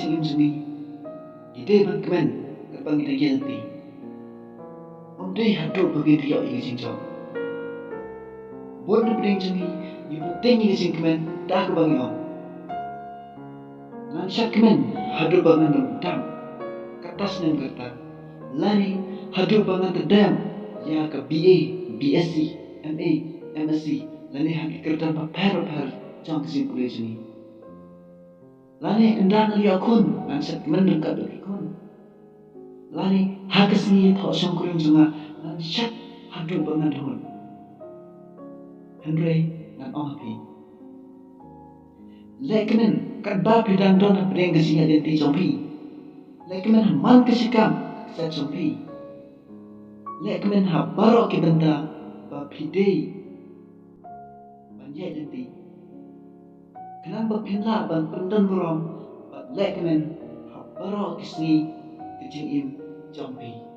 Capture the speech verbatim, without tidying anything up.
jingim jong ngi, ngi dei ban kmen katba ngi dang ïaid lynti. Ym dei haduh ba ngin ïoh ïa ka jingjop. Bun na pdeng jong ngi, ngi bteng ïa ka jingkmen da kaba ngi ong, ngan shah kmen haduh ba ngan dam kata snem kata, lane haduh ba ngan dam ïa ka B A, B S c, M A, M Sc, lane ha ki kyrdan bapher bapher jong ka jingpule jong ngi. Lane ynda ngan ïoh khun, ngan shah kmen ryngkat bad ki khun. Lane ha ka sngi ïathoh shongkurim jong nga, ngan shah haduh ba ngan hun. Hynrei ngan ong ha phi, leh kmen katba phi dang don hapdeng ka jingïaid lynti jong phi. Leh kmen ha man ka jaka ka jait jong phi. Leh kmen ha baroh ki bynta ba phi dei ban ïaid lynti, khnang ba phin lah ban pyndon burom bad leh kmen ha baroh ki sngi ka jingim jong phi.